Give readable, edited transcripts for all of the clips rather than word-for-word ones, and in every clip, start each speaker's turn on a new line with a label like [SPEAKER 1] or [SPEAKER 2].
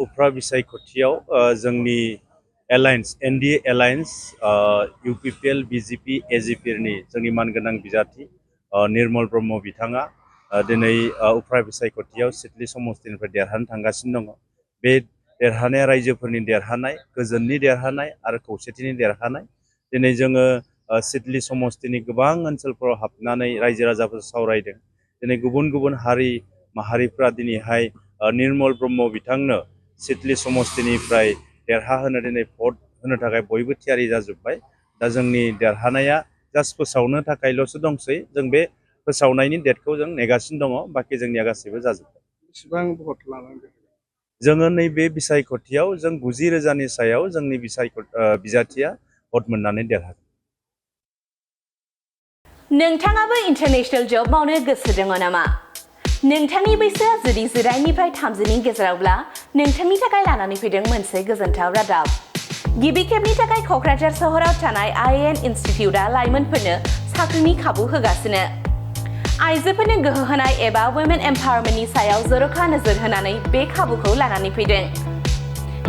[SPEAKER 1] उफ्रा बिसायख'थियाव जोंनि alliance NDA alliance UPPL BJP एजिपिनि जोंनि मानगोनां बिजाथि निर्मल ब्रह्म बिथाङा दिनै उफ्रा बिसायख'थियाव सिडली समस्तिनिफ्राय देरहानो थांगासिनो दङ। बे देरहानाया रायजोफोरनि देरहानाय, गोजोननि देरहानाय आरो खौसेथिनि देरहानाय। दिनै जोङो सिडली समस्तिनि गोबां ओनसोलफोराव हाबनानै रायजो राजाफोर सावरायदों। दिनै गुबुन गुबुन हारि माहारिफ्रा दिनैहाय निर्मल ब्रह्म बिथांनो सिडली समस्तिनिफ्राय देरहाहोनो दिनै भट होनो थाखाय बयबो थियारि जाजोब्बाय। दा जोंनि देरहानाया जास्ट फोसावनो थाखायल'सो दंसै। जों बे फोसावनायनि डेटखौ जों नेगासिनो दङ। बाखि जोंनिया गासैबो जाजोब्बाय।
[SPEAKER 2] बेसेबां भट लानांगौ?
[SPEAKER 1] जोङो नैबे बिसायख'थियाव जों 90,000नि सायाव जोंनि बिजाथिया भट मोननानै देरहादों।
[SPEAKER 3] नोंथाङाबो इन्टारनेशनेल जब मावनो गोसो दङ नामा? नोंथांनि बैसोआ जुदि 9निफ्राय 30नि गेजेरावब्ला नोंथांनि थाखाय लानानै फैदों मोनसे गोजोनथाव रादाब। गिबि खेबनि थाखाय क'क्राझार सोहोराव थानाय IAN इनस्टिट्यूटआ लाइमोनफोरनो साख्रिनि खाबु होगासिनो। आइजोफोरनो गोहो होनाय एबा वुमेन एम्पावारमेन्टनि सायाव जर'खा नोजोर होनानै बे खाबुखौ लानानै फैदों।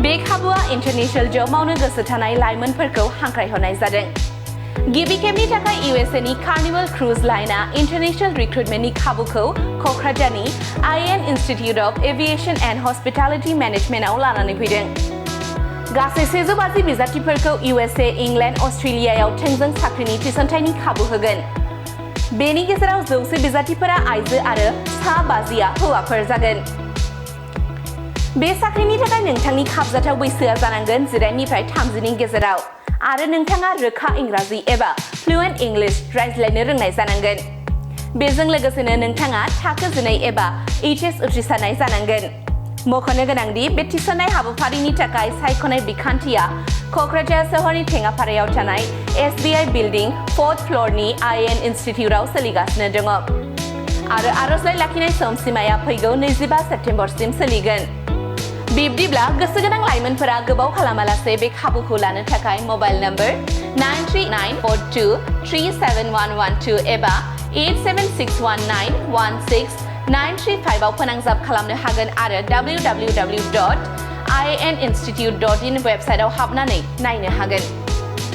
[SPEAKER 3] बे खाबुआ इन्टारनेशनेल जब मावनो गोसो थानाय लाइमोनफोरखौ हांख्रायहरनाय जादों। गिबि खेबनि थाखाय USAनि कार्निवल क्रुज लाइनआ इन्टारनेशनेल रिक्रुटमेन्टनि खाबुखौ क'क्राझारनि IAN institute of aviation and hospitality मेनेजमेन्टआव लानानै फैदों। गासै 150 बिजाथिफोरखौ USA, इंलेन्ड, अस्ट्रेलियायाव थोंजों साख्रिनि थिसनथायनि खाबु होगोन। बेनि गेजेराव 100 बिजाथिफोरा आइजो आरो 50या हौवाफोर जागोन। बे साख्रिनि थाखाय नोंथांनि खाबजाथाव बैसोआ जानांगोन 9निफ्राय 30नि गेजेराव आरो नोंथाङा रोखा इंराजि एबा फ्लुएन्ट इंलिश रायज्लायनो रोंनाय जानांगोन। बेजों लोगोसेनो नोंथाङा थाखो 12 एबा HS उथ्रिसारनाय जानांगोन। मख'नो गोनांदि बे थिसननाय हाबाफारिनि थाखाय सायख'नाय बिखान्थिया क'क्राझार सोहोरनि थेङापारायाव थानाय SBI बिल्डिं 4th फ्ल'रनि IAN इनस्टिट्यूटआव सोलिगासिनो दङ आरो आर'जलाइ लाखिनाय समसिमाया फैगौ 25 सेप्तेम्बरसिम सोलिगोन। बिब्दिब्ला गोसोगोनां लाइमोनफोरा गोबाव खालामालासे बे खाबुखौ लानो थाखाय मबाइल नम्बर 9394237112 एबा 8761916935 आव फोनांजाब खालामनो हागोन आरो www.ianinstitute.in वेबसाइटआव हाबनानै नायनो हागोन।